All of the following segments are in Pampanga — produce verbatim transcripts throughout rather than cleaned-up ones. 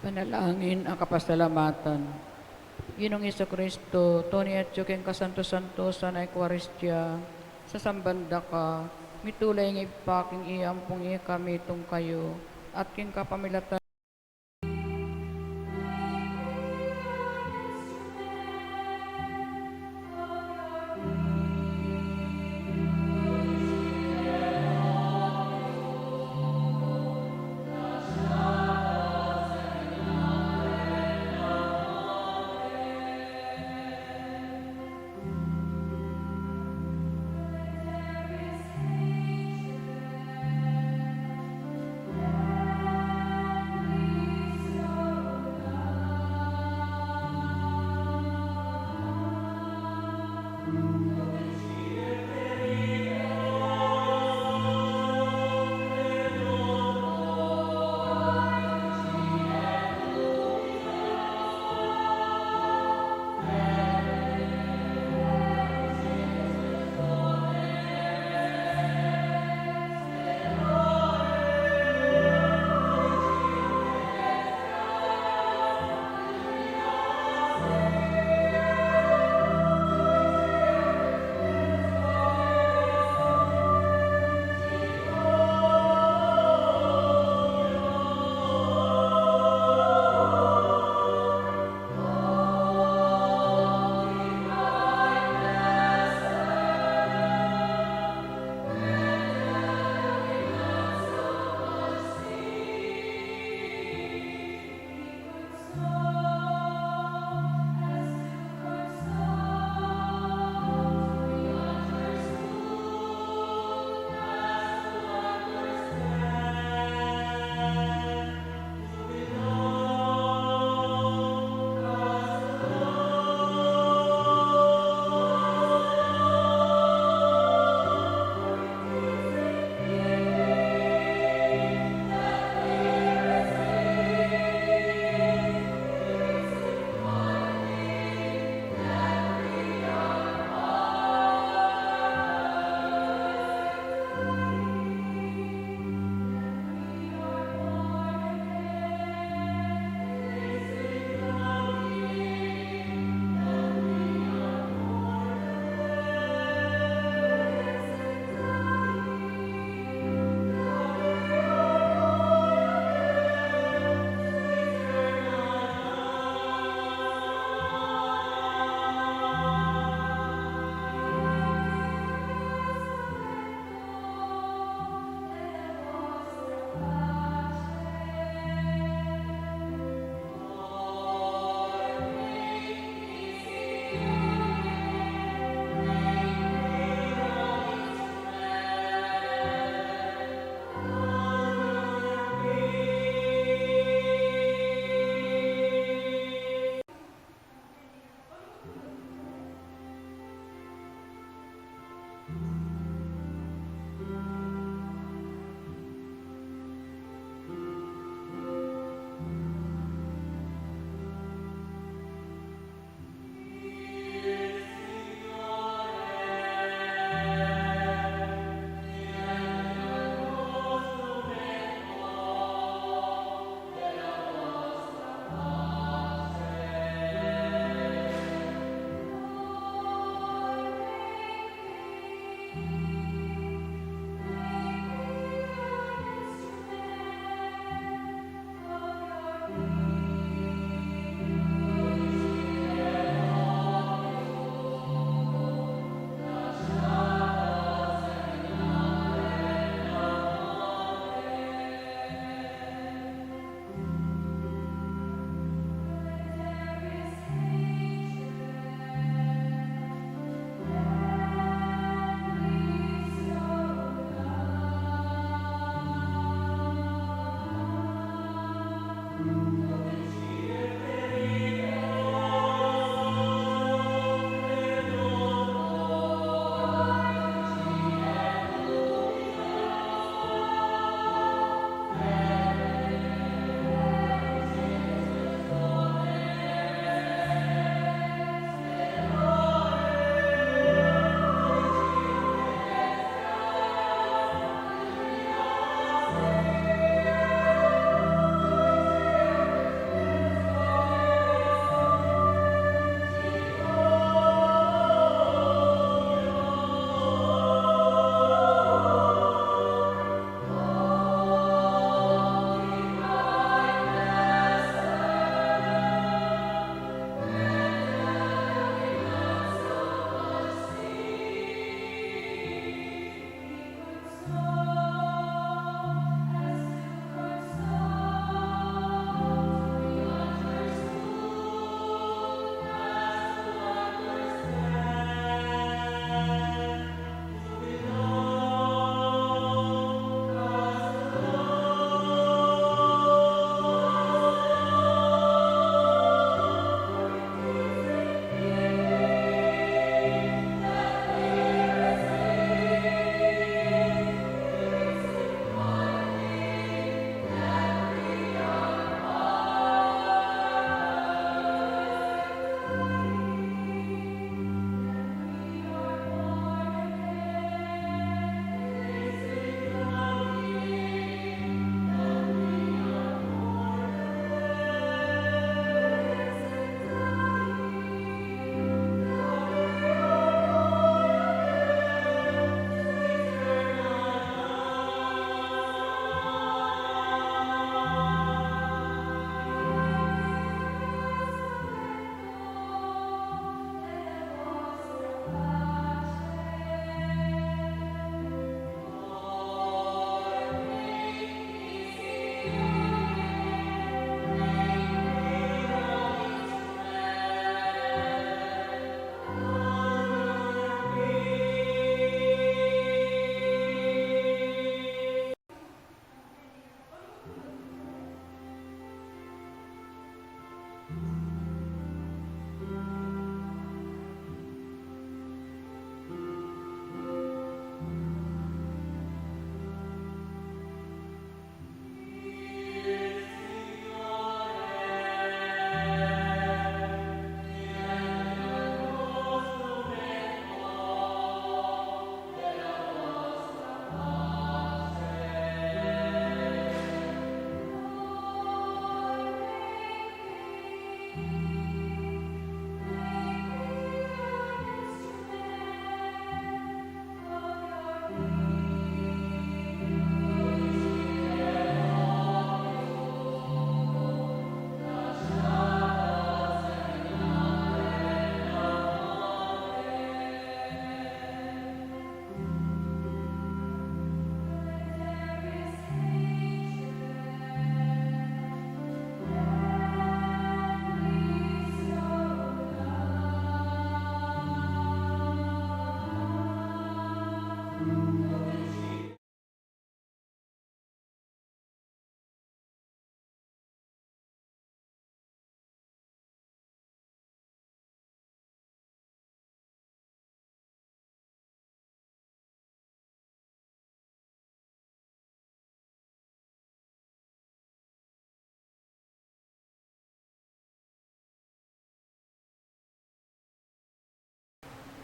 Panalangin a kapasalamatan. Ginung Jesucristo, tune atyu king kasanto-santosan a Eukaristia, sasamban da ka, mitula ing Ibpa king ampong ikami tungka, at king kapamilatan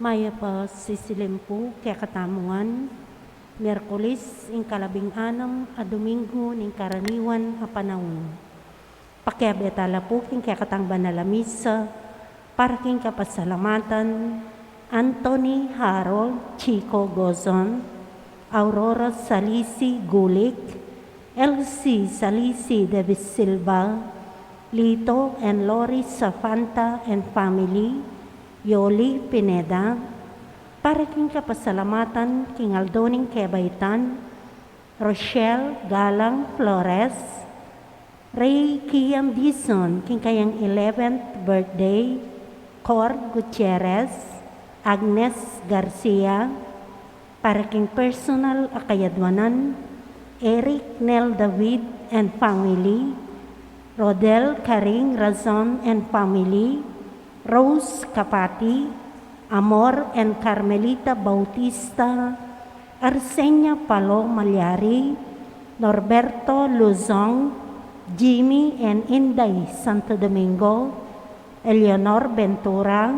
Mayap a sisilim pu kekatamu ngan, Miyerkules, ing kalabing anam a Domingo ning karaniwan a panaun. Pakiabe tala pu king kekatang banal a misa para king kapasalamatan Anthony Harold Chico Gozon, Aurora Salisi Gulik, Elsie Salisi Davis Silva, Lito and Lori Safanta and family, Yoli Pineda, para king kapasalamatan king aldo ning kebaitan Rochelle Galang Flores, Ray Kian Dizon king kayang eleventh birthday, Cor Gutierrez, Agnes Garcia, para king personal a kayadwanan, Eric Nel David and family, Rodel Karing Razon and family, Rose Kapati, Amor and Carmelita Bautista, Arsenia Palo Malyari, Norberto Luzon, Jimmy and Inday Santo Domingo, Eleanor Ventura,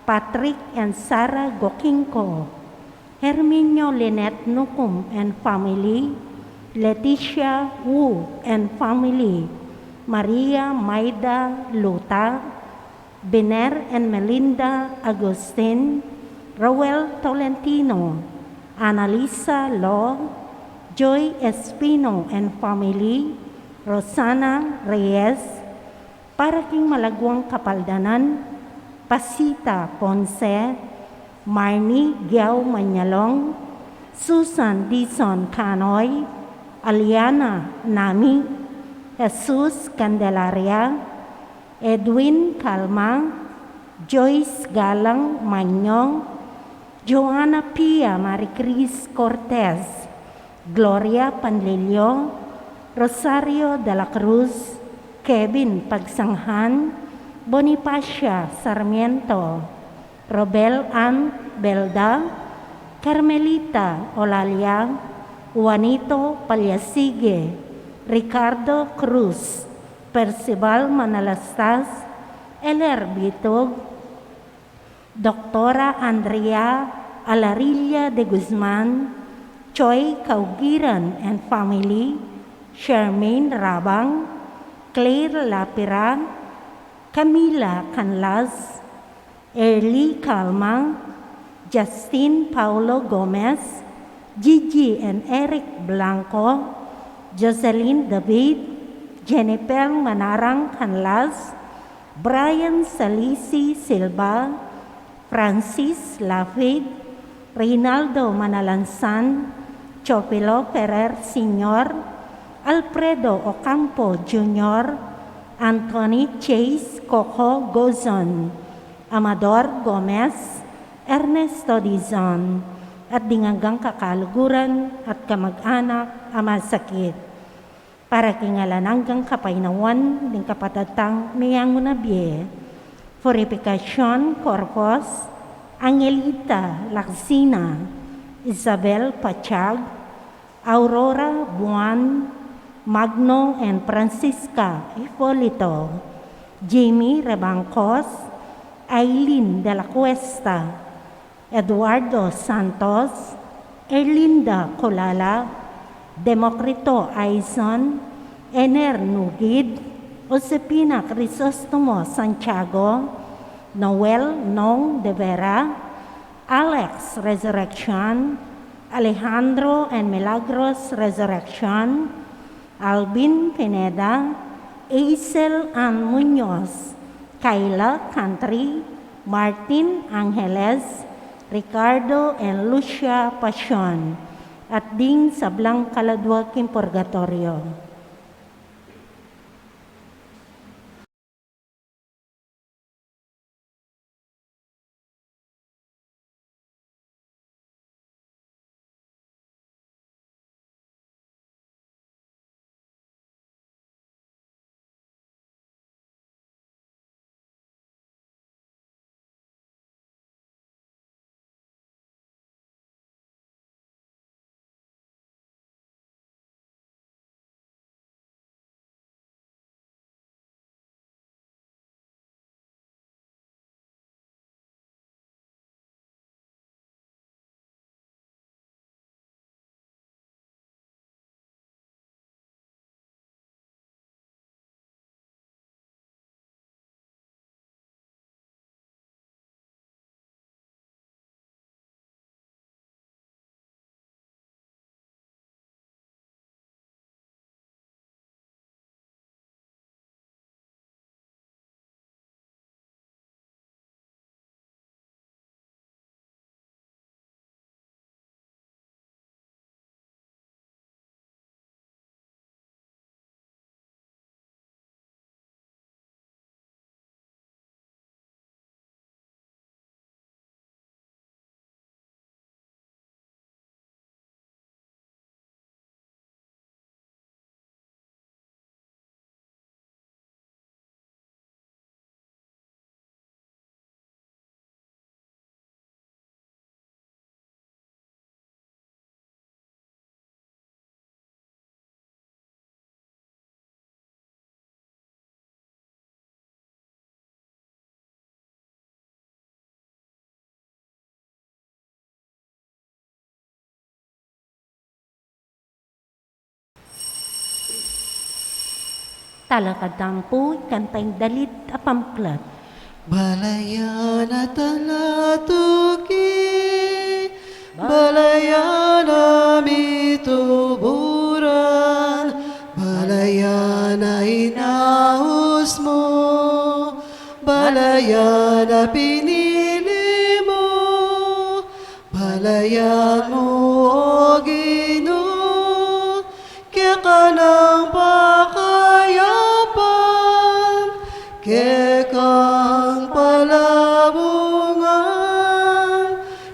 Patrick and Sarah Gokingko, Herminio Lynette Nucum and family, Leticia Wu and family, Maria Maida Luta, Biner and Melinda Agustin, Roel Tolentino, Annalisa Law, Joy Espino and family, Rosana Reyes, para king malaguang kapaldanan, Pasita Ponce, Marnie Giao Mañalong, Susan Dizon Canoy, Aliana Nami, Jesus Candelaria, Edwin Calma, Joyce Galang Maño, Joanna Pia Maricris Cortez, Gloria Panlilio, Rosario de la Cruz, Kevin Pagsanghan, Bonifacia Sarmiento, Robel Ann Belda, Carmelita Olalia, Juanito Palyasige, Ricardo Cruz, Percival Manalastas, Eler Bitug, Doktora Andrea Alarilla de Guzman, Choi Kaugiran and family, Charmaine Rabang, Claire Lapira, Camila Canlas, Early Calma, Justin Paulo Gomez, Gigi and Eric Blanco, Jocelyn David, Jennifer Manarang Canlas, Brian Salisi Silva, Francis Lafid, Reynaldo Manalansan, Teofilo Ferrer Senior, Alfredo Ocampo Junior, Anthony Chase Coco Gozon, Amador Gomez, Ernesto Dizon, at ding anggang kakaluguran at kamag-anak a masakit. Para king alang anggang kapaynawan ding kapatad tang meyangu na bie. Purificación Corpus, Angelita Laxina, Isabel Pachag, Aurora Buan, Magno and Francisca Hipolito, Jimmy Rebancos, Aileen de la Cuesta, Eduardo Santos, Erlinda Colala, Democrito Aizon, Ener Nugid, Josefina Crisostomo Santiago, Noel Nong de Vera, Alex Resurrection, Alejandro and Milagros Resurrection, Alvin Pineda, Aisel Ann Muñoz, Kayla Country, Martin Angeles, Ricardo and Lucia Pasion, at ding sablang kaladwa king purgatoryo. Talakad tamu pu king dalit a pamuklat. Balayan a talatuki, balayan a mituburan, balayan a inaus mu, balayan a pinili mu, balayan mu, O Ginu, keka nang pakayapan, kekang palamungan,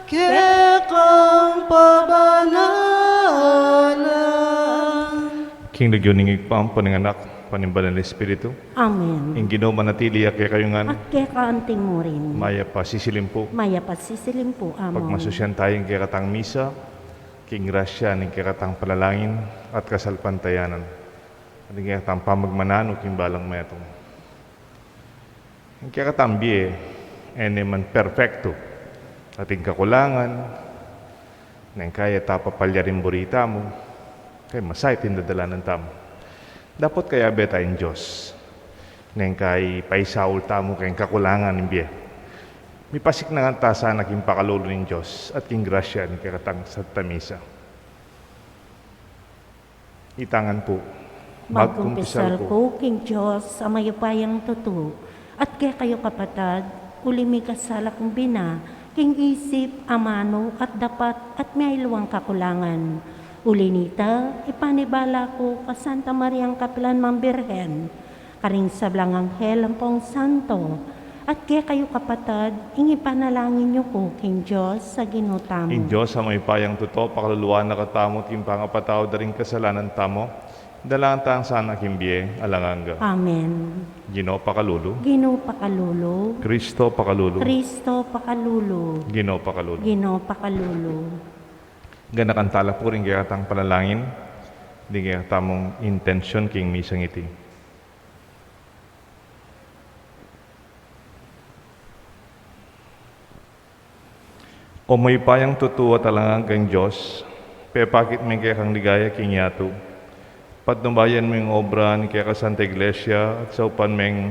kekang pabanalan. King lagyu ning Ibpa, ampo ning Anak, ampo ning Banal a Espiritu. Amen. Ing Ginu manatili ya kekayu ngan. At keka anti mu rin. Mayap a sisilim pu. Mayap a sisilim pu, Among. Pagmasusyan taya ing kekatang misa, king grasya ning kekatang panalangin at kasalpantayanan, at ing kekatang pamagmananu king balang metung. Ing kekatang bie, e ne man perpektu, atin kakulangan, neng kaya tapapalya ring buri tamu, kaya masayat ing dadalanan tamu. Dapot kayabe ta ing Dios, neng kaya paisaul tamu king kakulangan ning bie. Mipasiknangan ta sana king pakalulu ning Dios at king grasya ning kekatang Santa Misa. Itang ngan pu. Magkumpisal ku king Dios a mayupayang tutu, at kekayu kapatad, uli mi kasala kung bina, king isip, amanu, at dapat, at mialiwang kakulangan. Uli nita, ipanibala ku ka Santa Mariang kapilan mang Birhen, karing sablang anghel ampong santo, at kekayu kapatad, ing ipanalangin yu ku king Dios a Ginu tamu. Ing Dios a mayupayang tutu, pakaluluan na katamu at king pangapatawad da ring kasalanan tamu, dala na tang sana king bie alang angga. Amen. Ginu pakalulu. Ginu pakalulu. Kristo pakalulu. Kristo pakalulu. Ginu pakalulu. Ginu pakalulu. Ganakan tala pu ring kekatang panalangin, ding kekatamung intensyon king misang iti. O mayupayang tutu at alang anggang Dios, pepakit meng kekang ligaya king yatu, patnubayan meng obra ning keka Santa Iglesia at saupan meng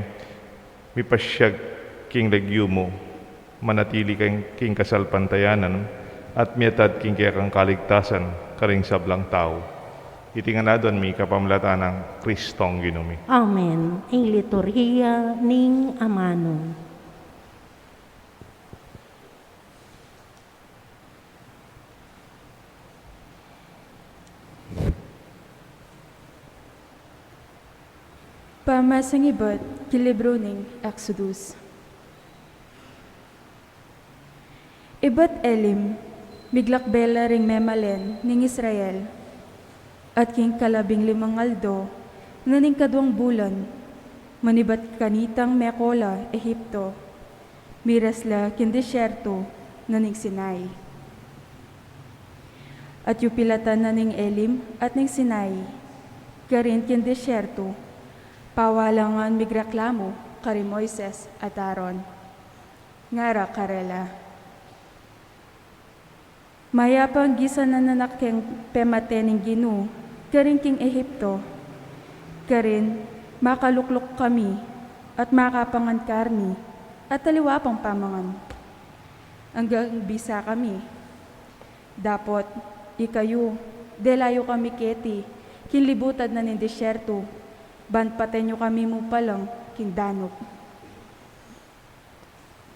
mipasyag king lagyu mu, manatili king, king kasalpantayanan, at miatad king kekang kaligtasan karing sablang tau. Iti ngan aduan mi kapamilatan nang Kristong Ginu mi. Amen. Ing liturhiya ning amanu. Pamasang ibat king libru ning Exodus. Ibat Elim, miglakbe la ring memalen ning Israel, at king kalabing limang aldo na ning kaduang bulan, manibat kanitang meko la Ehipto, miras la king disyerto na ning Sinai. At yupilatan na ning Elim at ning Sinai, karin king disyerto, pawalangan migreklamu kari Moises at Aaron. Ngara karela, mayap a gisanan na keng pemate ning Ginu karin king Ehipto, karin makalukluk kami at makapangan karni at aliwa pang pamangan, anggang bisa kami. Dapot ikayu, dela yu kami keti king libutad na ning disyerto, ban paten yu kami mupalang king danup.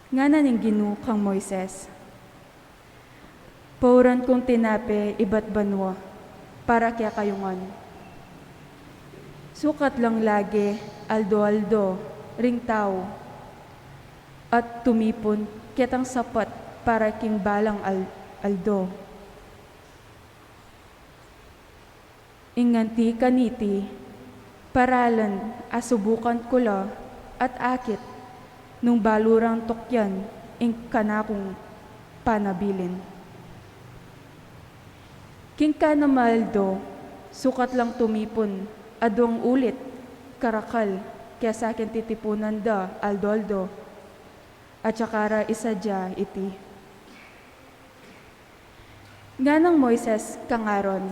Ngana ning Ginu kang Moises, pauran kung tinape ibat banua para kekayu ngan. Sukat lang lage aldo-aldo ring tau, at tumipun ketang sapat para king balang al-, aldo. Ing anti kaniti, paralan a subukan ku la at akit nung balu rang tukyan ing kanakung panabilin. King kanam a aldo, sukat lang tumipun aduang ulit karakal kesa king titipunan da aldo-aldo, at saka ra isadya iti. Nganang Moises kang Aaron,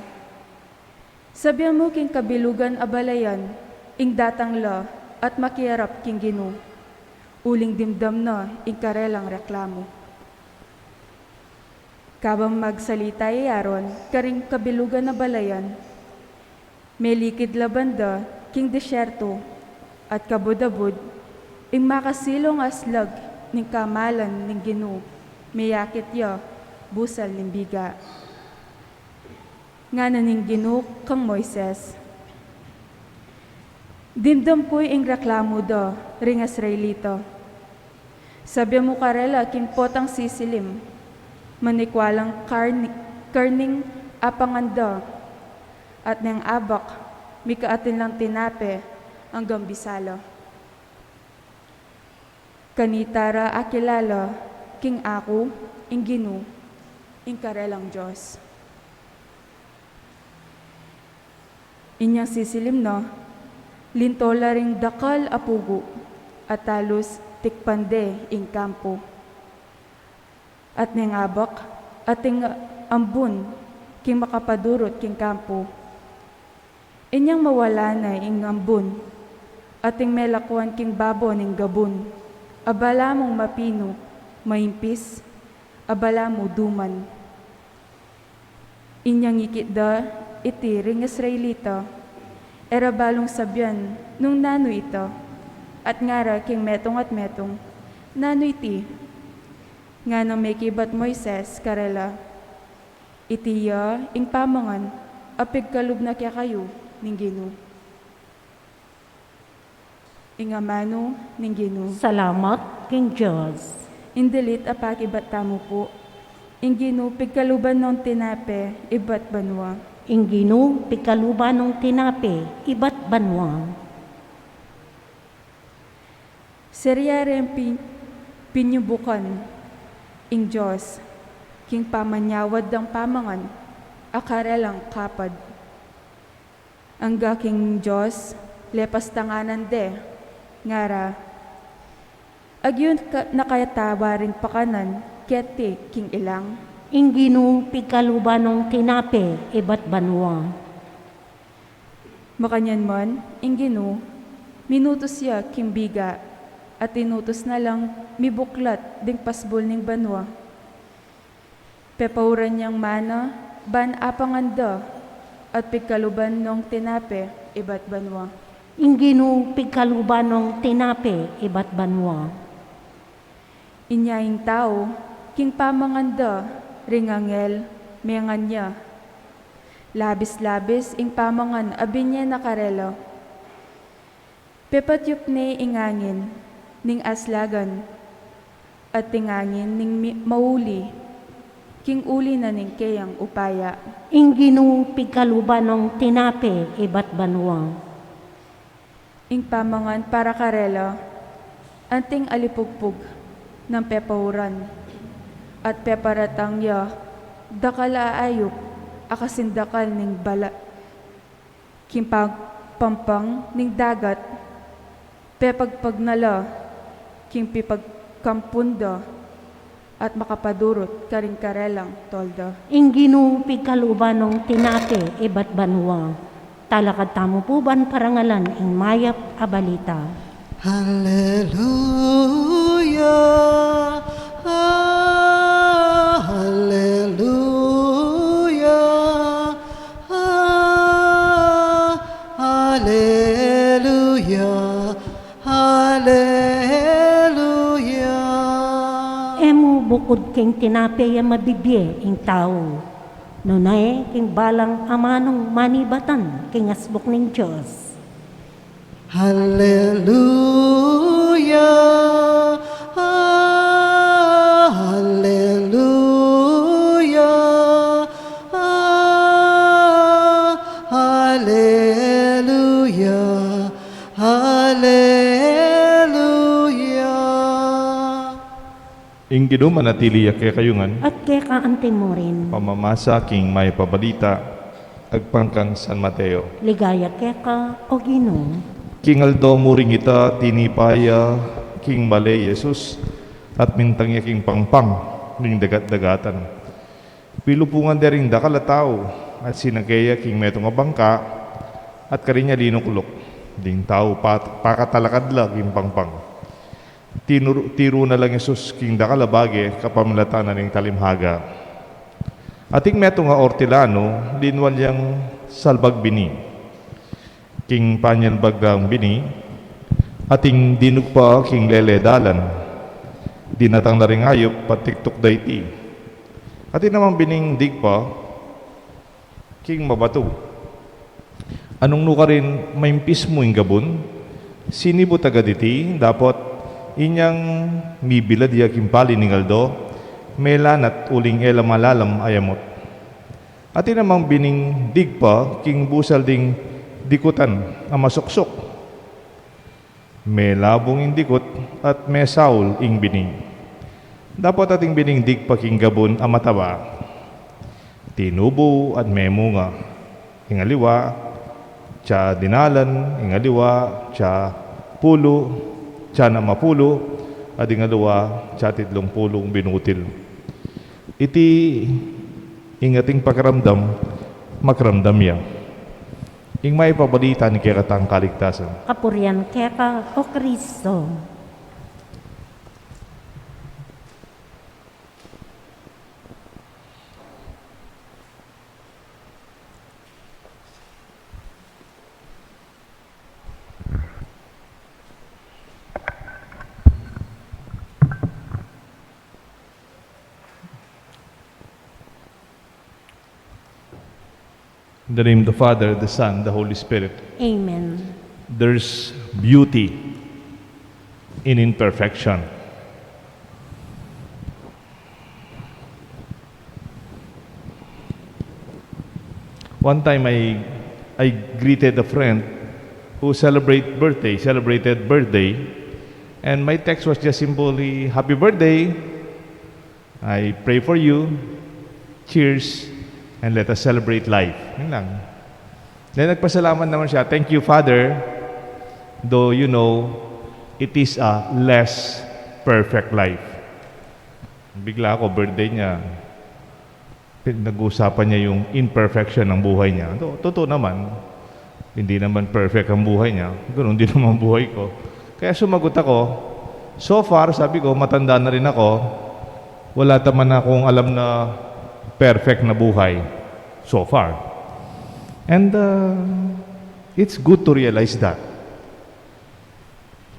sabian mu king kabilugan a balayan Ing datang la at makiarap king Ginu, uling dimdam na ing karelang reklamu. Kabang magsalita i Aaron karing kabilugan a balayan, melikid laban da king disyerto, at kabud-abud ing makasilung aslag ning kamalan ning Ginu, meyakit ya busal ning biga. Ngana ning Ginu kang Moises, "Dimdam ku ing reklamu da ring Israelita. Sabyan mu karela king potang sisilim, manikwalang karni-, karning apangan da, at neng abak, mika atin lang tinape anggang bisala. Kanita ra akilala king aku, ing Ginu, ing karelang Dios." Inyang sisilim na, linto la ring dakal a pugu, at talus tikpan de ing kampo. At neng abak, ating ambun king makapadurut king kampo. Inyang mawala na ing ambun, ating melakuan king babo ning gabun, a bala mung mapinu, maimpis, a bala mu duman. Inyang ikit da iti ring Israelita, e ra balung sabyan nung nanu ita, at ngara king metung at metung, "Nanu iti?" Nganang mekibat Moises karela, "Iti ya ing pamangan a pigkalub na kekayu ning Ginu." Ing amanu ning Ginu. Salamat king Dios. Ing dilit a pakibat tamu pu. Ing Ginu pigkaluban nong tinape ibat banua. Ing Ginu pigkaluban nong tinape ibat banua. Seria ring pin-, pinyubukan ing Dios king pamanyawad dang pamangan a karelang kapad. Angga king Dios, lepas tanganan de, ngara, "Agyu ka-, na kaya tawa ring pakanan keti king ilang?" Ing Ginu pigkaluban nong tinape ibat banua. Makanyan man, ing Ginu, minutus ya king biga, at inutus na lang mibuklat ding pasbul ning banua. Pepauran yang mana ban apangan da, at pigkaluban nong tinape ibat banua. Ing Ginu pigkaluban nong tinape ibat banua. Inya ing tau, king pamangan da ring anghel, mengan ya. Labis-labis ing pamangan a binye na karela. Pepatyup ne ing angin ning aslagan, at ing angin ning mi-, mauli, king uli na ning keyang upaya. Ing Ginu pigkaluban nong tinape ibat banua. Ing pamangan para karela, anting alipugpug nang pepauran, at peparatang ya dakal a ayup a kasindakal ning bala-, king pag-, pampang ning dagat, pepagpag na la king pipagkampun da, at makapadurut karing karelang tolda. Ing Ginu pigkaluban nong tinape ibat banua. Talakad tamu pu ban parangalan ing mayap a balita. Alleluia, alleluia, alleluia, alleluia. E mu bukud king tinape ya mabibie ing tau, nune king balang amanung manibatan king asbuk ning Dios. Alleluia, alleluia, alleluia, alleluia. Ing Ginu manatili ya kekayu ngan. At keka anti mu rin. Pamamasa king mayap a balita agpang kang San Mateo. Ligaya keka, o Ginu. King aldo mu ring ita, tinipa ya king bale i Jesus, at mintang ya king pampang ning dagat-dagatan. Pilupungan de ring dakal a tau, at sinake ya king metung a bangka, at karin ya linukluk. Ding tau pat-, pakatalakad la king pangpang. Tinuru-, tiru na lang Jesus king dakal a bage kapamilatan na ning talimhaga. Ating metung a ortilanu, linwan yang salbag bini. King panyalbag dang bini, ating dinugpa king lele dalan. Dinatang na ring ayup, patiktuk da iti. Atin namang bining digpa king mabatu. Anung nukarin maimpismu ing gabun, sinibut agad iti, dapot inyang mibilad ya king pali ning aldo, melanat uling e la malalam a yamut. Atin namang bining digpa king busal ding dikutan a masuksuk. Melabung ing dikut at mesaul ing bini. Dapot ating bining digpa king gabun a mataba. Tinubu at memunga. Ing aliwa, atsa dinalan, ing aliwa, atsa pulu, atsa na mapulu, at ing aliwa, atsa titlung pulung binutil. Iti ing ating pakiramdam, makiramdam ya. Ing mayap a balita ning kekatang kaligtasan. Kapurian keka, O Kristo. In the name of the Father, the Son, the Holy Spirit. Amen. There's beauty in imperfection. One time I, I greeted a friend who celebrate birthday, celebrated birthday, and my text was just simply, "Happy birthday." I pray for you. Cheers. And let us celebrate life. Yun lang. Then nagpasalamat naman siya, "Thank you, Father. Though, you know, it is a less perfect life." Bigla ako, birthday niya. Pinag-uusapan niya yung imperfection ng buhay niya. To-, totoo naman. Hindi naman perfect ang buhay niya. Ganun din naman buhay ko. Kaya sumagot ako, "So far," sabi ko, "matanda na rin ako. Wala naman akong alam na perfect na buhay. So far." And, uh, it's good to realize that.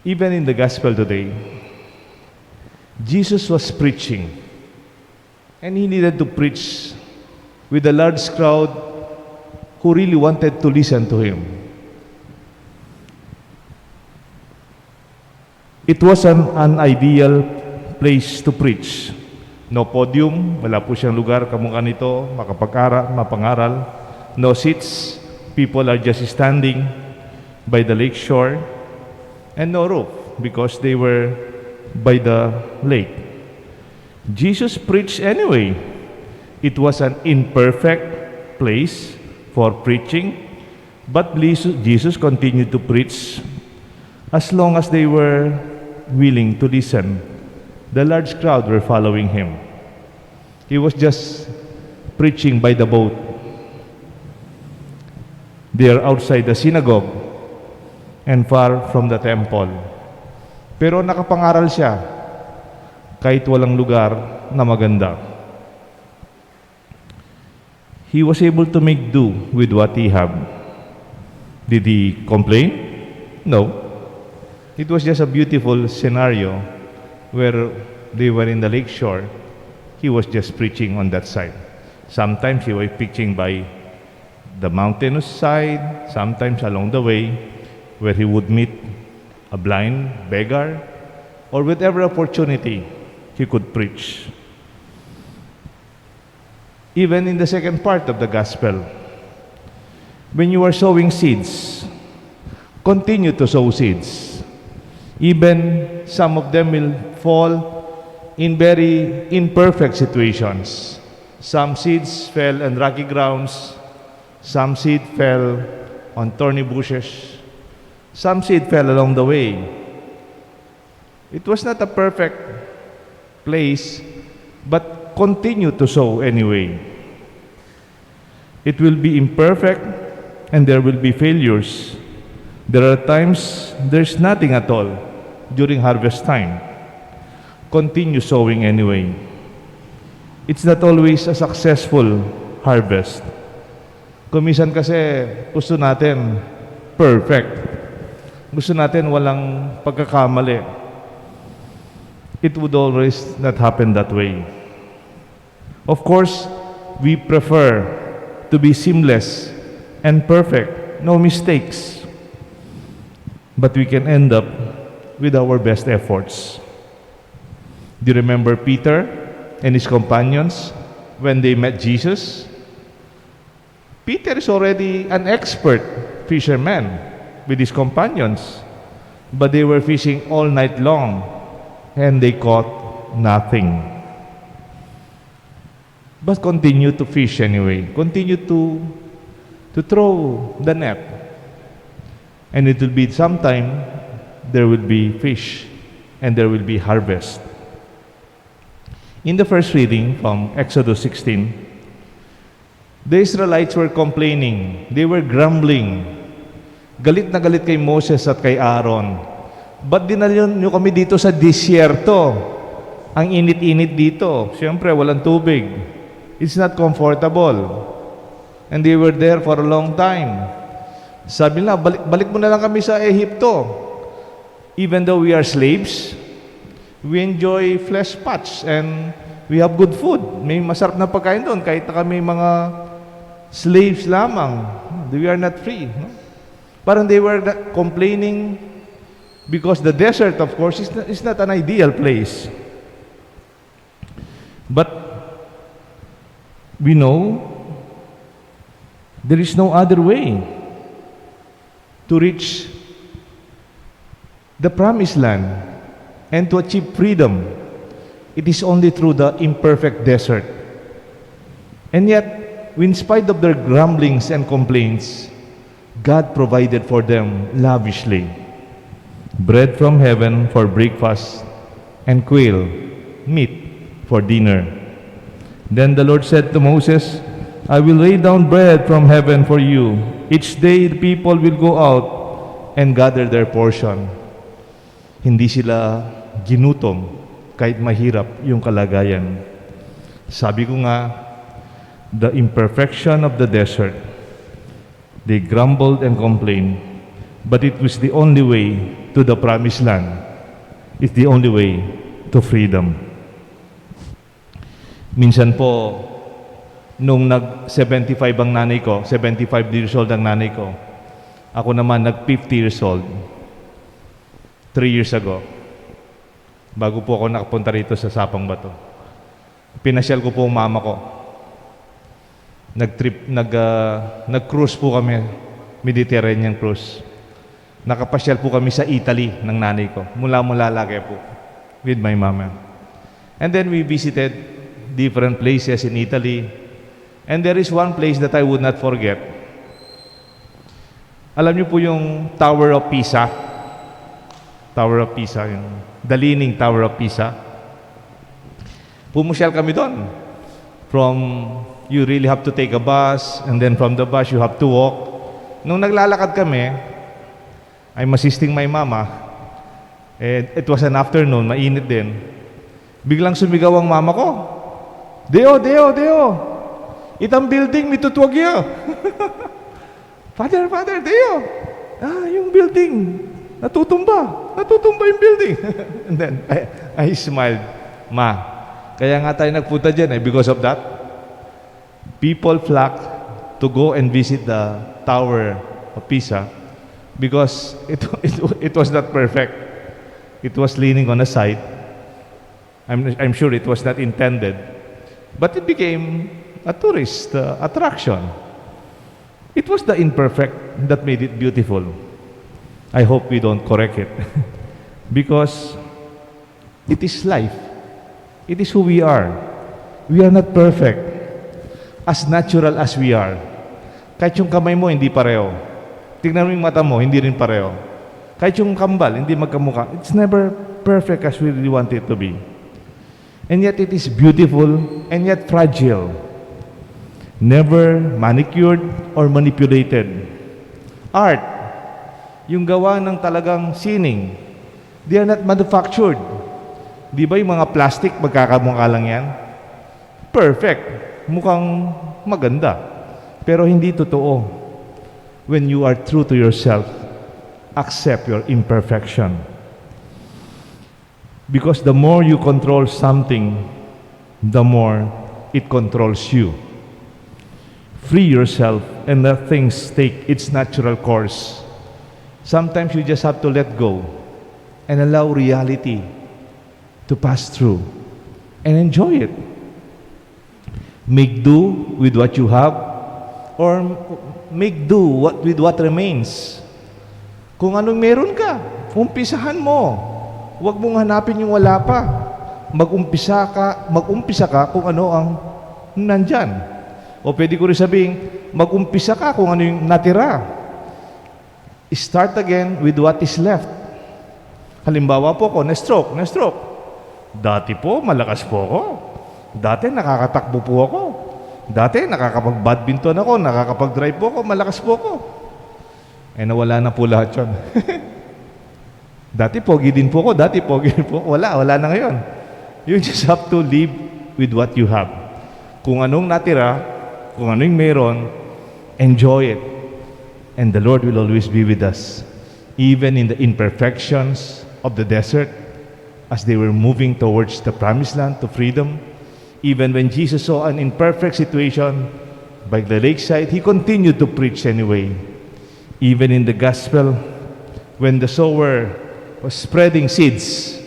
Even in the gospel today, Jesus was preaching. And he needed to preach with a large crowd who really wanted to listen to him. It was an, an ideal place to preach. No podium, wala po siyang lugar kamukha nito, makapag-ara-, mapangaral. No seats, people are just standing by the lake shore. And no roof, because they were by the lake. Jesus preached anyway. It was an imperfect place for preaching, but Jesus, Jesus continued to preach as long as they were willing to listen. The large crowd were following him. He was just preaching by the boat. They are outside the synagogue and far from the temple. Pero nakapangaral siya kahit walang lugar na maganda. He was able to make do with what he have. Did he complain? No. It was just a beautiful scenario where they were in the lake shore. He was just preaching on that side. Sometimes he was preaching by the mountainous side, sometimes along the way where he would meet a blind beggar, or whatever opportunity he could preach. Even in the second part of the gospel, when you are sowing seeds, continue to sow seeds. Even some of them will fall in very imperfect situations. Some seeds fell on rocky grounds, some seed fell on thorny bushes, some seed fell along the way. It was not a perfect place, but continue to sow anyway. It will be imperfect and there will be failures, There are times there's nothing at all during harvest time. Continue sowing anyway. It's not always a successful harvest. Kung minsan kasi gusto natin perfect. Gusto natin walang pagkakamali. It would always not happen that way. Of course, we prefer to be seamless and perfect, no mistakes. But we can end up with our best efforts. Do you remember Peter and his companions when they met Jesus? Peter is already an expert fisherman with his companions, but they were fishing all night long and they caught nothing. But continue to fish anyway. Continue to, to throw the net. And it will be sometime there will be fish and there will be harvest. In the first reading from Exodus sixteen, the Israelites were complaining. They were grumbling. Galit na galit kay Moses at kay Aaron. "Ba't dinala niyo kami dito sa disyerto? Ang init-init dito. Siyempre, walang tubig. It's not comfortable." And they were there for a long time. Sabi nila, "Balik, balik mo na lang kami sa Ehipto. Even though we are slaves, we enjoy flesh pots and we have good food. May masarap na pagkain doon kahit na kami mga slaves lamang. We are not free." No? Parang they were na-, complaining because the desert, of course, is not, is not an ideal place. But we know there is no other way to reach the promised land and to achieve freedom. It is only through the imperfect desert. And yet, in spite of their grumblings and complaints, God provided for them lavishly bread from heaven for breakfast and quail meat for dinner. Then the Lord said to Moses, "I will lay down bread from heaven for you. Each day the people will go out and gather their portion." Hindi sila ginutom kahit mahirap yung kalagayan. Sabi ko nga, the imperfection of the desert, they grumbled and complained, but it was the only way to the promised land. It's the only way to freedom. Minsan po, nung nag seventy-five ang nanay ko, seventy-five years old ang nanay ko, ako naman nag fifty years old, three years ago, bago po ako nakapunta rito sa Sapang Bato. Pinasyal ko po ang mama ko. Nag-trip, nag, ah, nag-cruise po kami, Mediterranean cruise. Nakapasyal po kami sa Italy ng nanay ko. Mula-mula lagi po with my mama. And then we visited different places in Italy. And there is one place that I would not forget. Alam niyo po yung Tower of Pisa? Tower of Pisa, yung the Leaning Tower of Pisa. Pumusyal kami doon. From, you really have to take a bus, and then from the bus, you have to walk. Nung naglalakad kami, I'm assisting my mama. Eh, it was an afternoon, mainit din. Biglang sumigaw ang mama ko, "Deo, Deo, Deo! Itang building, mitutwag ya!" "Father, Father, Deo! Ah, yung building! Natutumba! Natutumba yung building!" And then, I, I smiled. "Ma, kaya nga tayo nagpunta dyan eh, because of that." People flock to go and visit the Tower of Pisa because it, it, it was not perfect. It was leaning on a side. I'm, I'm sure it was not intended, but it became a tourist, uh, attraction. It was the imperfect that made it beautiful. I hope we don't correct it because it is life. It is who we are. We are not perfect. As natural as we are. Kahit yung kamay mo, hindi pareho. Tingnan mo yung mata mo, hindi rin pareho. Kahit yung kambal, hindi magkamukha. It's never perfect as we really want it to be. And yet it is beautiful and yet fragile. Never manicured or manipulated. Art, Yung gawa ng talagang sining. They are not manufactured. Di ba yung mga plastic, magkakamukha lang yan? Perfect. Mukhang maganda. Pero hindi totoo. When you are true to yourself, accept your imperfection. Because the more you control something, the more it controls you. Free yourself and let things take its natural course. Sometimes you just have to let go and allow reality to pass through and enjoy it. Make do with what you have, or make do what, with what remains. Kung anong meron ka, umpisahan mo. Huwag mong hanapin yung wala pa. Mag-umpisa ka, mag-umpisa ka kung ano ang nandyan. O pwede ko rin sabihin, mag-umpisa ka kung ano yung natira. Start again with what is left. Halimbawa po ko, na-stroke, na-stroke. Dati po, malakas po ako. Dati, nakakatakbo po ako. Dati, nakakapag-badminton ako, nakakapag-drive po ako, malakas po ako. Eh, nawala na po lahat yun. Dati, pogi din po ako. Dati, pogi din po ako. Wala, wala na ngayon. You just have to live with what you have. Kung anong natira, kung anong meron, enjoy it. And the Lord will always be with us. Even in the imperfections of the desert, as they were moving towards the promised land, to freedom, even when Jesus saw an imperfect situation by the lakeside, he continued to preach anyway. Even in the gospel, when the sower was spreading seeds,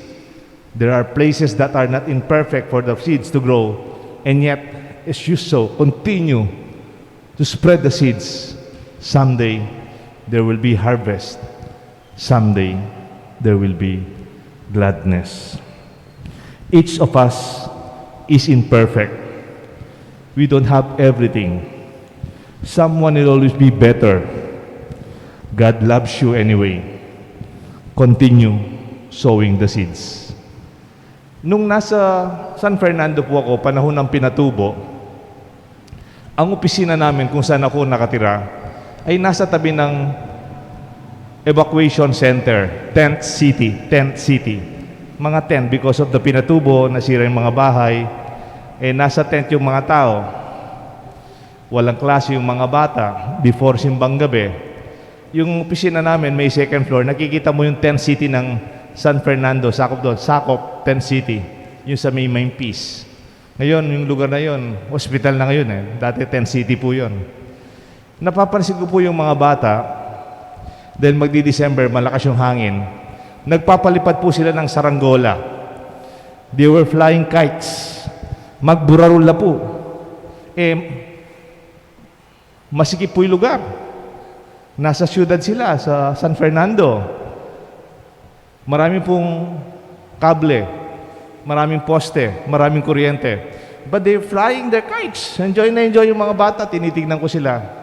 there are places that are not imperfect for the seeds to grow, and yet, as you sow, continue to spread the seeds. Someday, there will be harvest. Someday, there will be gladness. Each of us is imperfect. We don't have everything. Someone will always be better. God loves you anyway. Continue sowing the seeds. Nung nasa San Fernando po ako, panahon ng Pinatubo, ang opisina namin kung saan ako nakatira ay nasa tabi ng evacuation center, tent city, tent city. Mga tent, because of the Pinatubo, nasira yung mga bahay, eh, nasa tent yung mga tao. Walang klase yung mga bata before simbang gabi. Yung opisina namin may second floor, nakikita mo yung tent city ng San Fernando, sakop doon, sakop, tent city, yung sa may main piece. Ngayon, yung lugar na yun, hospital na ngayon eh. Dati tent city po yun. Napapansin ko po yung mga bata, dahil magdi-December, malakas yung hangin, nagpapalipad po sila ng saranggola. They were flying kites. Magburarula po. Eh, masikip po yung lugar. Nasa syudad sila, sa San Fernando. Marami pong kable, maraming poste, maraming kuryente. But they're flying their kites. Enjoy na enjoy yung mga bata. Tinitignan ko sila.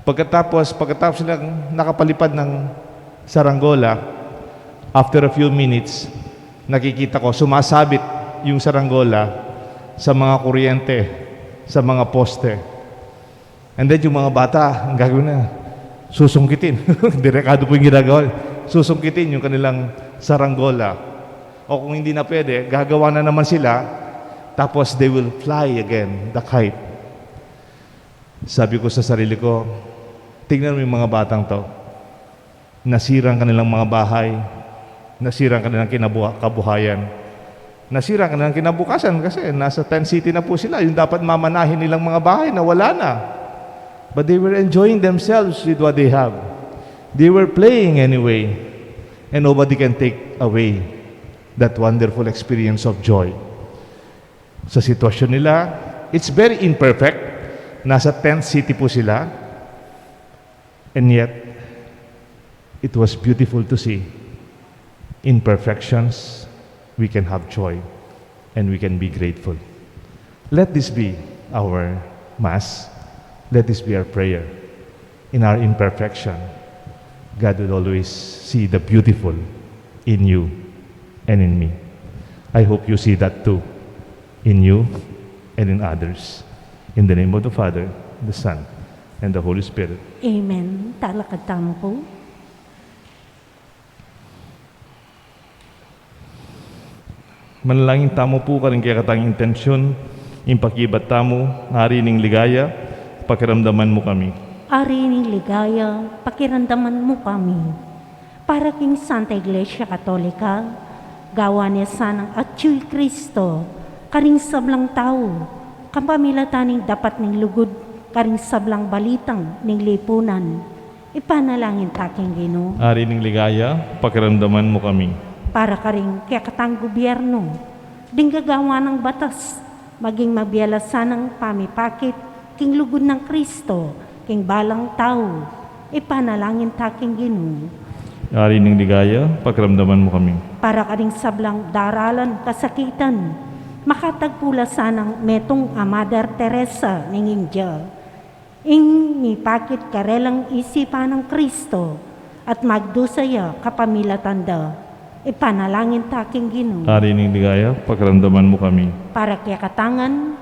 Pagkatapos, pagkatapos silang nakapalipad ng saranggola, after a few minutes, nakikita ko, sumasabit yung saranggola sa mga kuryente, sa mga poste. And then yung mga bata, ang gagawin na, susungkitin. Delikado po yung ginagawa. Susungkitin yung kanilang saranggola. O kung hindi na pwede, gagawa na naman sila, tapos they will fly again, the kite. Sabi ko sa sarili ko, "Tingnan mo yung mga batang to. Nasira ang kanilang mga bahay, nasira ang kanilang kinabuha-, kabuhayan, nasira ang kanilang kinabukasan kasi nasa tent city na po sila. Yung dapat mamanahin nilang mga bahay, nawala na." But they were enjoying themselves with what they have. They were playing anyway. And nobody can take away that wonderful experience of joy. Sa sitwasyon nila, it's very imperfect. Nasa tent city po sila. And yet, it was beautiful to see. In imperfections, we can have joy and we can be grateful. Let this be our Mass. Let this be our prayer. In our imperfection, God will always see the beautiful in you and in me. I hope you see that too, in you and in others. In the name of the Father, the Son, and the Holy Spirit. Amen. Talakad tamu po. Manalangin tamu pu karing kekatang intensyon, ing pakibat tamu. Ari ning ligaya, pakiramdaman mu kami. Ari ning ligaya, pakiramdaman mu kami. Para king Santa Iglesia Katolika, gawan ne sanang atyu i Kristo karing sablang tau, kapamilatan ning dapat ning lugud karing sablang balitan ning lipunan. Ipanalangin ta king Ginu. Ari ning ligaya, pakiramdaman mu kami. Para karing kekatang gubyernu, ding gagawan nang batas, maging mabie la sanang pamipakit king lugud nang Kristo king balang tau. Ipanalangin ta king Ginu. Ari ning ligaya, pakiramdaman mu kami. Para karing sablang daralan kasakitan, makatagpu la sanang metung a Mother Teresa ning India. Ing mipakit karelang isipan nang Kristo, at magdusa ya kapamilatan da. Ipanalangin ta king Ginu. Ari ning ligaya, pakiramdaman mu kami. Para kekatangan,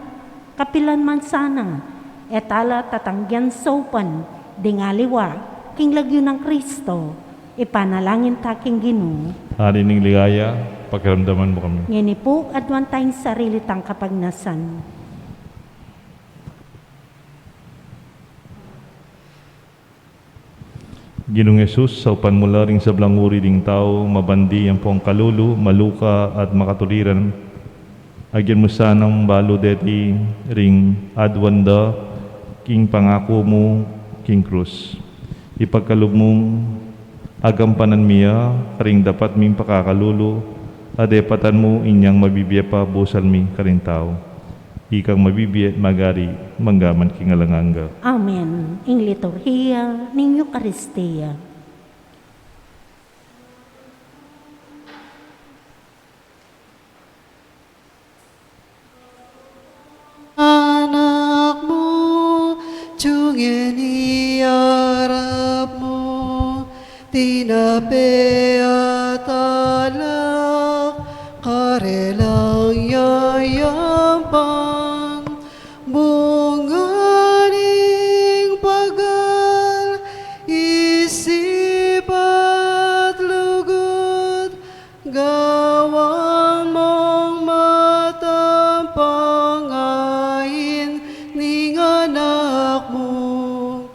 kapilan man sana, e tala tatanggian saupan ding aliwa king lagyu nang Kristo. Ipanalangin ta king Ginu. Ari ning ligaya, pakiramdaman mu kami. Ngeni pu, aduan taya ing sarili tang kapagnasan. Ginung Jesus, saupan mu la ring sablang uri ding tau, mabandi ampong kalulu, maluka at makatuliran. Agyan mu sanang balu deti ring aduan da king pangaku mu king krus. Ipagkalub mung agampanan mi ya karing dapat ming pakakalulu, a depatan mu inyang mabibie pa busal mi karing tau. Ikang mabibie at magari mangga man king alang angga. Amen. Ing liturhiya ning Eukaristia. Anak mu, tune ni arap mu, tinape at alak, karelang yayampan, bunga ning pagal, isip at lugud, gawan mong matampang ain ning anak mu.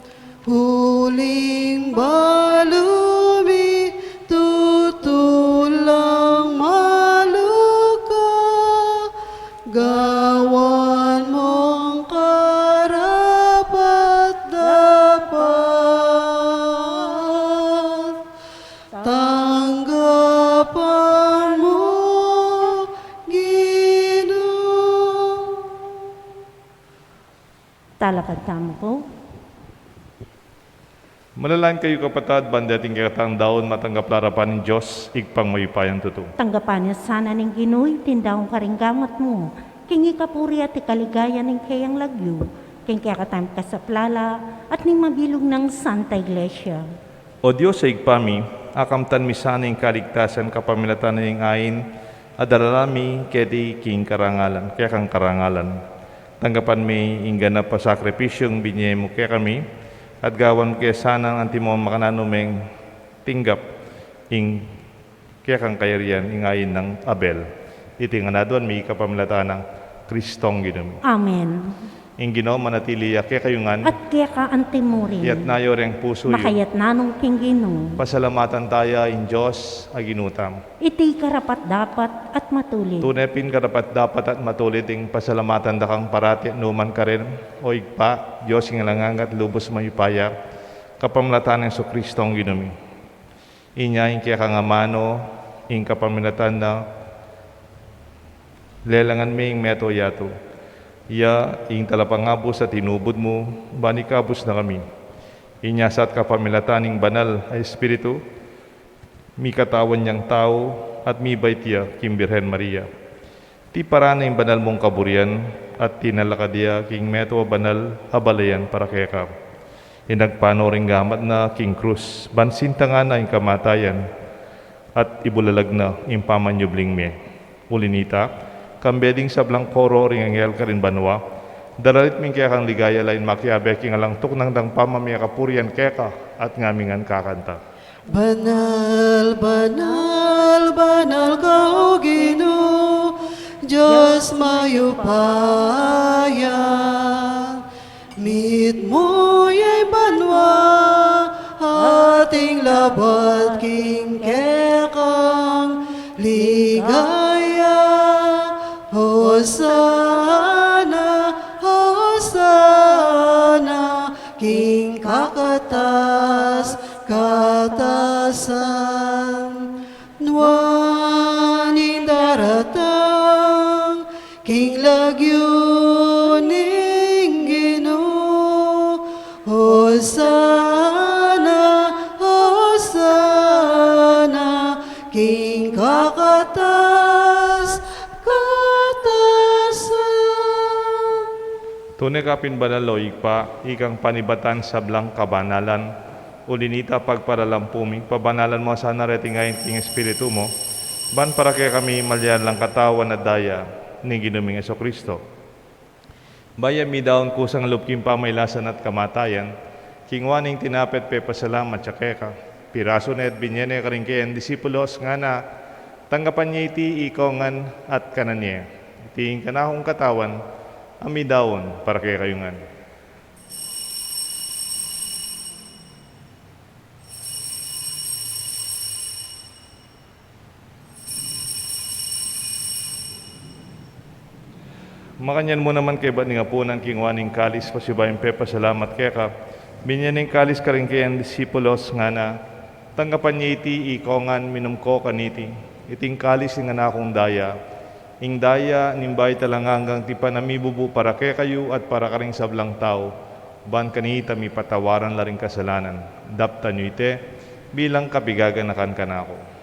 Uling balu mi tutulang maluka, gawan mong karapat-dapat. Tanggapan mu, Ginu. Talakad tamu pu. Manalangin kayu, kapatad, ban deting kekatang daun matanggap la arapan ning Dios, Ibpang mayupayang tutu. Tanggapan na sana ning Ginu iting daun karing gamat mu, king ikapuri at ikaligaya ning keyang lagyu, king kekatang kasaplalan, at ning mabilug nang Santa Iglesia. O Dios a Ibpa mi, akamtan mi sana ing kaligtasan kapamilatan ning ain a daralan mi keti king karangalan, kekang karangalan. Tanggapan me ing ganap a sakripisyung binie mu kekami, at gawan mu ke sanang antimong makananu meng tinggap ing kekang kayarian ing ain nang Abel. Iti ngan aduan mi kapamilatan nang Kristong Ginu mi. Amen. Ing Ginu manatili ya kekayu ngan. At keka antimurin. Iyatas yu reng pusu yu. Makayatas na nung king Ginu. Pasalamatan taya ing Dios a Ginu tamu. Iti karapat-dapat at matulid. Tune pin karapat-dapat at matulid ing pasalamatan da kang parati at nukarin man, o Ibpa, Dios king alang angga at lubus mayupaya, kapamilatan nang Jesucristo a Ginu mi. Inya ing kekang amanu, ing kapamilatan na, lelangan me ing meto yatu. Iya ing talapangabus a tinubud mu, ban ikabus na kami. Inya sa at kapamilatan ning Banal a Espiritu, mikatawan yang tau at mibait ya king Birhen Maria. Tiparan na ing banal mung kaburian at tinalakad ya king meto a banal a balayan para keka. Inagpang no ring gamat na king krus, ban sintangan na ing kamatayan at ibulalag na ing pamanyubling mie. Uli nita, kambe ding sablang koro ring anghel karin banua, daralit mi ing kekang ligaya lain makiabe king alang tuknang dang pamamie kapurian keka at ngaming ngan kakanta. Banal, banal, banal ka, O Ginu, Dios mayupaya, mitmu ya ing banua at ing labat king kekang ligaya. Hosana, Hosana king kakatas-katasan. Nuan ing daratang king lagyu ning Ginu. Hosana, Hosana king kakatas-katasan. Tune ka pin banal, o Ibpa, ikang panibatan sablang kabanalan. Uli na nita, pagparalampu mi, pabanalan mu sana reting ain king Espiritu mu, ban para kekami malyalan lang katawan at daya ning Ginu ming Jesucristo. Bayu ya midaun kusang lub king pamailasan at kamatayan, kinua ne ing tinape at pepasalamat ya keka, pirasu ne at binye ne karing kayang disipulos, ngana: Tanggapan ye iti ikong ngan at kanan ye. Iti ing kanakung katawan a midaun para kekayu ngan. Makanyan mu naman kaybat ning apunan, kinua ne ing kalis, pasibayu yang pepasalamat keka, binye ne ing kalis karing kayang disipulos, ngana: Tanggapan ye iti ikong ngan, minum ko kaniti. Iti ing kalis ning kanakung daya, ing daya ning bayu at alang anggang tipan a mibubu para kekayu at para karing sablang tau, ban kanita mipatawaran la ring kasalanan. Daptan yu iti bilang kapigaganakan kanaku.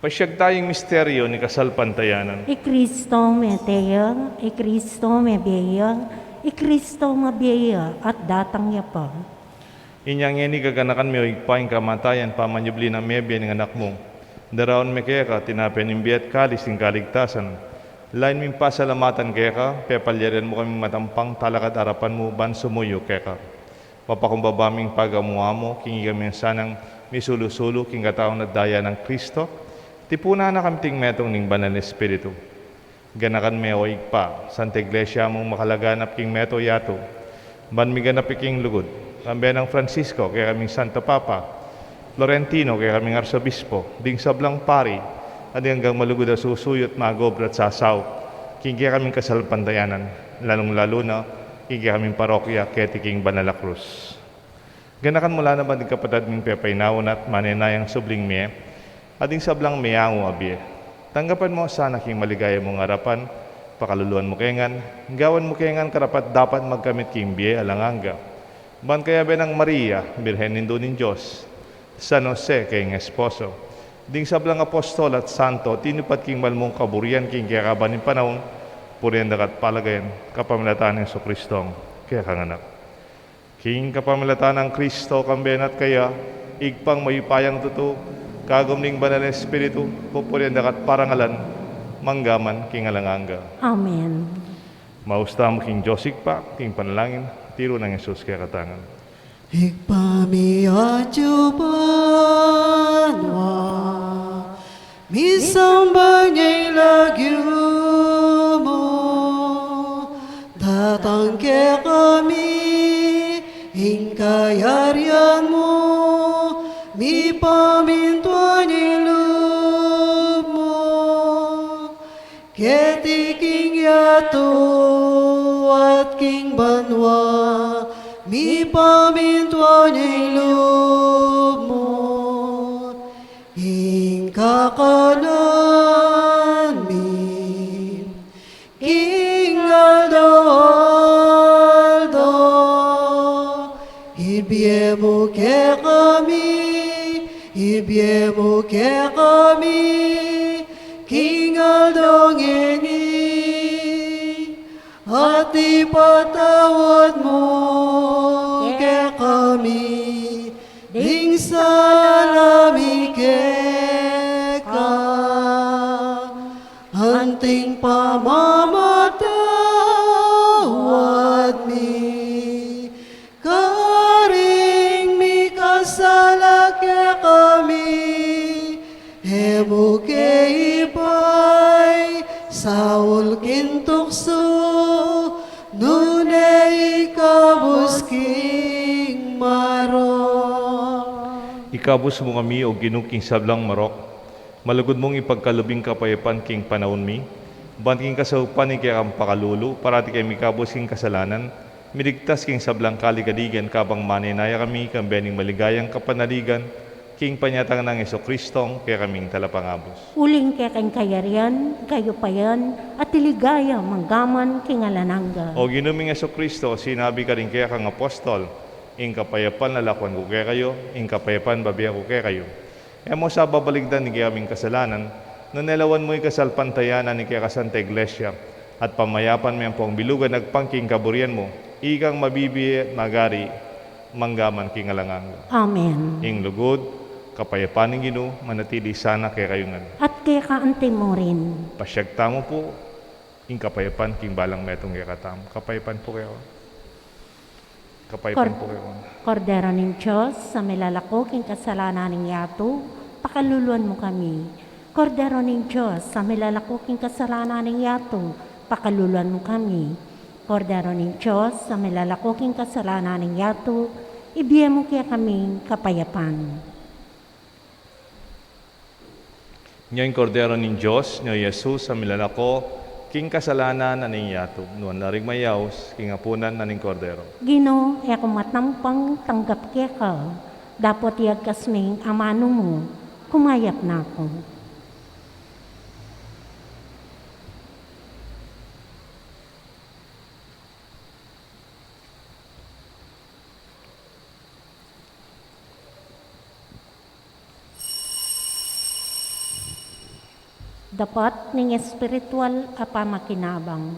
Pasiag tayung misteryu ning kasalpantayanan. I Kristo mete ya, i Kristo mebie ya, i Kristo mabie ya, at datang ya pa. Inya ngeni gaganakan me, o Ibpa, ing kamatayan pamanyubli nang mebie ning Anak mu. Daraun mi keka tinape ning bie at kalis ning kaligtasan. Lalu ming pasalamatan keka, pepalyarin mu kaming matampang talakad arapan mu ban sumuyu keka. Mapakumbaba ming pagamu-amu king ikami sanang misulu-sulu king katawan at daya nang Kristo, tipunan na kami king metung ning Banal a Espiritu. Ganakan me, o Ibpa, Santa Iglesia mung makalaganap king meto yatu, ban miganap ya king lugud, kambe nang Francisco, kekaming Santo Papa, Florentino, kekaming Arsobispo, ding sablang pari, at ding anggang malugud a susuyu at mag-obra at sasaup king kekaming kasalpantayanan, lalung-lalu na king kekaming parokya keti king Banal a Krus. Ganakan mu la naman ding kapatad ming pepainawa na at manenayang subling mie, at ding sablang meangu a bie. Tanggapan mu sana king maligaya mung arapan, pakaluluan mu ke ngan, gawan mu ke ngan karapat-dapat magkamit king bie alang angga. Ban kayabe nang Maria, Birhen Indu ning Dios, San Jose, kayang esposo, ding sablang apostol at santo tinupad king mal mung kaburian king kekaban ning panaun, purian daka at palagayan, kapamilatan nang Jesucristong kekang Anak. King kapamilatan nang Kristo, kambe na at kaya, Ibpang mayupayang tutu, kagum ning Banal a Espiritu, pupurian daka at parangalan, mangga man king alang angga. Amen. Maus tamu king Dios Ibpa, king panalangin tiru nang Jesus kekatamu ngan. Ibpa mi atsu ka banua, misamban ya ing lagyu mu, datang kekami ing kayarian mu, mipamintuan ya ing lub mu keti king yatu at king banua. Mipamintuan ya ing lub mu, ing kakanan mi king aldo-aldo, ibie mu kekami, ibie mu kekami king aldo ngeni, at ipatawad mu kekami ding sala mi keka, anting pamamatawad Ke ipaisaul king tuksu, nune ikabus king marok. Ikabus mu kami, O Ginu, king sablang marok. Malugud mung ipagkalub ing kapayapan king panaun mi, ban king kasaupan ning kekang pakalulu, parati kaming ikabus king kasalanan, miligtas king sablang kaligaligan, kabang manenaya kami king bie ning maligayang kapanaligan, king panyatang nang Jesucristo, kekaming Talapangabus. Uling keka ing kayarian, kayupayan, at ing ligaya, mangga man king alang angga. O Ginu ming Jesucristo, sinabi mu karing kekang apostol, ing kapayapan lakuan ku kekayu, ing kapayapan bibie ku kekayu. E mu sa babalikdan ing kekaming kasalanan, nune lawan mu ing kasalpantayanan ning kekang Santa Iglesia, at pamayapan me ampong bilugan agpang king kaburian mu, ikang mabibie, magari, mangga man king alang angga. Amen. Ing lugud, kapayapan ning Ginu, manatili sana kekayu ngan. At keka anti mu rin. Pasiag tamu pu, ing kapayapan king balang metung kekatamu. Kapayapan pu kekayu. Kapayapan Kor-, pu kekayu. Kordero ning Dios, a milalako king kasalanan ning yatu, pakaluluan mu kami. Kordero ning Dios, a milalako king kasalanan ning yatu, pakaluluan mu kami. Kordero ning Dios, a milalako king kasalanan ning yatu, ibie mu kekami ing kapayapan. Nya ing Kordero ning Dios, nya i Jesus a milalako king kasalanan na ning yatu. Nuan la ring mayaus king apunan na ning Kordero. Ginu, e ku matampang tanggap keka, dapot iyagkas me ing amanu mu, kumayap na ku. Dapat ning espiritual a pamakinabang.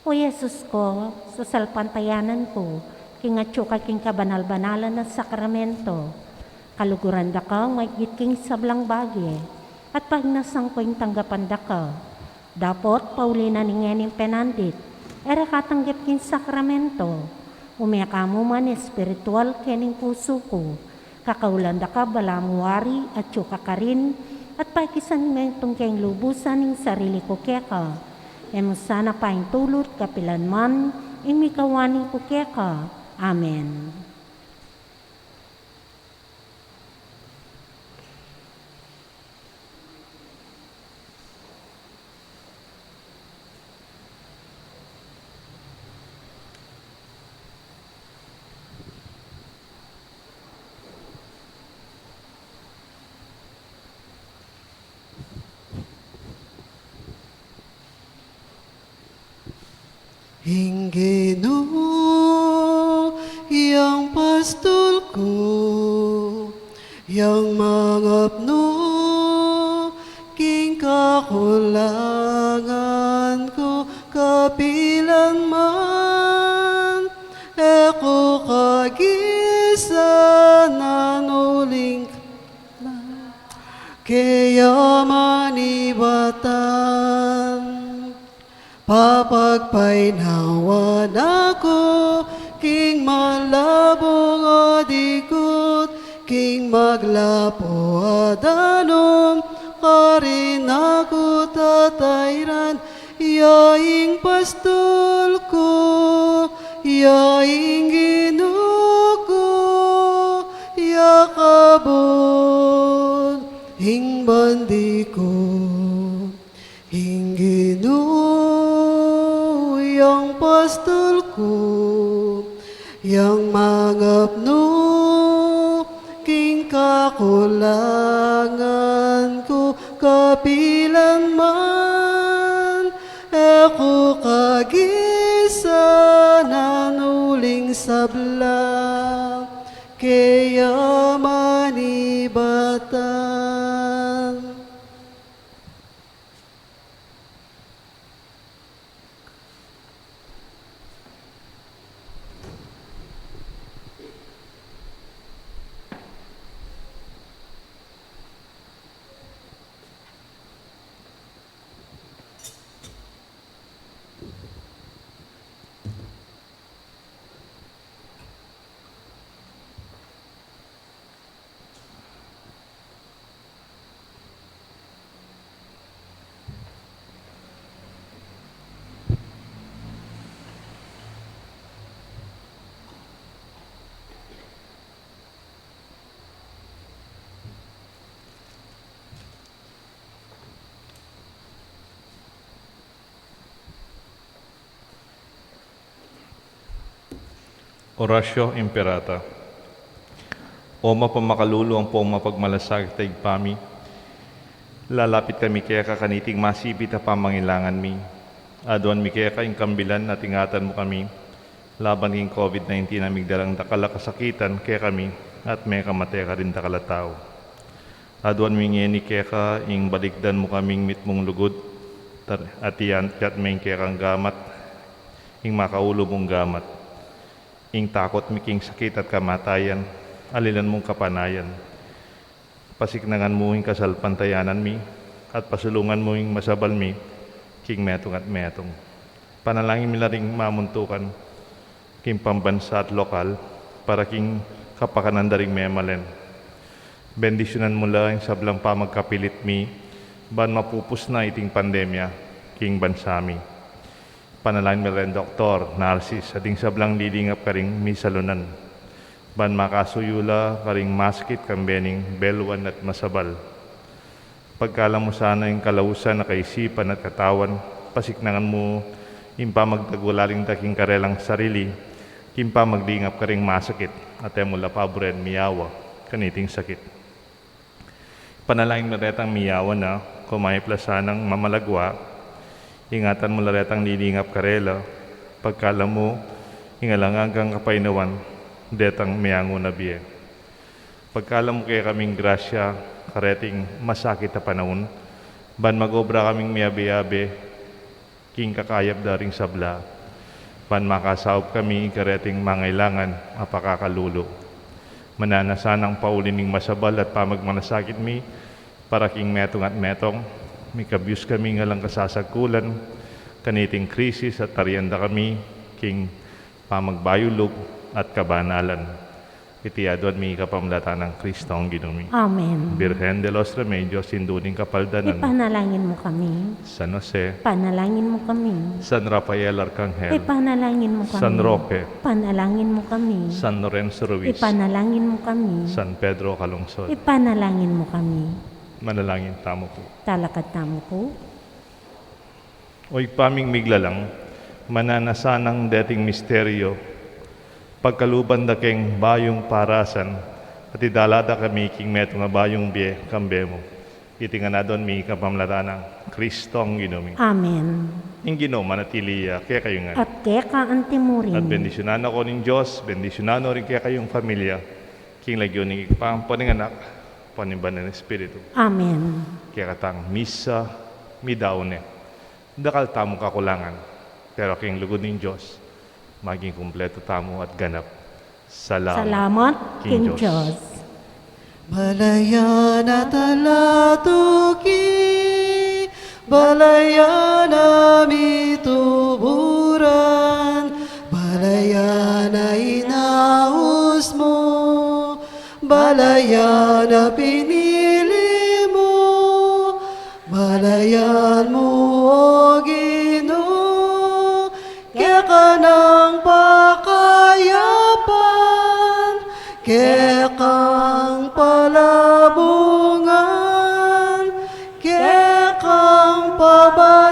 O Jesus ku, sasalpantayanan ku king atyu ka king kabanal-banalan a sakramento. Kaluguran da ka maigit king sablang bage, at pagnasan ku ing tanggapan da ka. Dapot pauli na ning ngening penandit, e ra ka tanggap king sakramento, ume ka mu man espiritual kening pusu ku. Kakaulan da ka balamu wari, atyu ka karin, at pakisanmetung ke ing lubusan ning sarili ku keka. E mu sana paintulut kapilan man ing mikawani ku keka. Amen. Ing Ginu, yang pastul ku, yang mangapnu king kakulangan ku, kapilan man e ku kagisanan, uling keya manibatan. Papagpainawa na ku king malabung a dikut, king maglapu a danum, karin na ku tatairan, ya ing pastul ku, ya ing Ginu ku, ya kabud ing bandi ku. Ing Ginu, yang pastul ku, yang mangapnu king kakulangan ku, kapilan man e ku kagisanan, uling sabla keya manibatan. Oratio Imperata. O mapamakalulu ampong mapagmalasakit a Ibpa mi, lalapit kami keka kaniting masipit a pamangailangan mi. Aduan mi keka ing kambilan at ingatan mu kami laban king COVID nineteen a migdalang dakal a kasakitan kekami at mekamate karing dakal a tau. Aduan mi ngeni keka ing balikdan mu kaming mitmung lugud, tar-, at iyan, iyatyat me ing kekang gamat, ing makaulu mung gamat. Ing takut mi king sakit at kamatayan, alilan mung kapanayan. Pasiknangan mu ing kasalpantayanan mi, at pasulungan mu ing masabal mi king metung at metung. Panalangin mi la ring mamuntukan king pambansa at lokal, para king kapakanan da ring memalen. Bendisyunan mu la ing sablang pamagkapilit mi, ban mapupus na iting pandemya king bansa mi. Panalangin mi la ring doktor, narsis, at ding sablang lilingap karing misalunan, ban makasuyu la karing masakit kambe ning beluan at masabal. Pagkalam mu sana ing kalausan a kaisipan at katawan, pasiknangan mu ing pamagdagulaling da king karelang sarili king pamaglingap karing masakit, at e mu la paburen miyawa kaniting sakit. Panalangin mi retang miyawa na, kumayap la sanang mamalagwa, ingatan mu la retang lilingap karela, pagkalam mu ing alang anggang kapaynawan detang meangu na bie. Pagkalam mu kekaming grasya kareting masakit a panaun, ban mag-obra kaming miyabe-yabe king kakayap da ring sabla, ban makasaup kami kareting mangailangan a pakakalulu. Mananu na sanang pauli ning masabal at pamagmalasakit mi, para king metung at metung, mikabus kami king alang kasasagkulan kaniting krisis at tarian da kami king pamagbayu lub at kabanalan. Iti aduan mi kapamilatan nang Kristong Ginu mi. Amen. Birhen de los Remedios, Indu ning Kapaldanan. Ipanalangin mu kami. San Jose. Ipanalangin mu kami. San Rafael Arkanghel. Ipanalangin mu kami. San Roque. Ipanalangin mu kami. San Lorenzo Ruiz. Ipanalangin mu kami. San Pedro Calungsod. Ipanalangin mu kami. Manalangin tamu pu. Talakad tamu pu. O Ibpa ming miglalang, mananu na sanang deting misteryo, pagkaluban da keng bayung parasan, at idala da kami king metung a bayung bie kambe mu. Iti ngan aduan mi kapamilatan nang Kristong Ginu mi. Amen. Ing Ginu manatili ya kekayu ngan. At keka anti mu rin. At bendisyunan na ko ning Dios, bendisyunan no rin kekayung familia, king lagyu ning Ibpa, ampo ning Anak, ampo ning Banal a Espiritu. Amen. Kekatang misa, midaun ne. Dakal tamung kakulangan, pero king lugud ning Dios, maging kumpletu tamu at ganap. Salamat. Salamat king Dios. Balayan a talatuki, balayan a mituburan, balayan a inaus mu, balayan a pinili mu, balayan mu, O Ginu, keka nang pakayapan, kekang palabungan, kekang paba-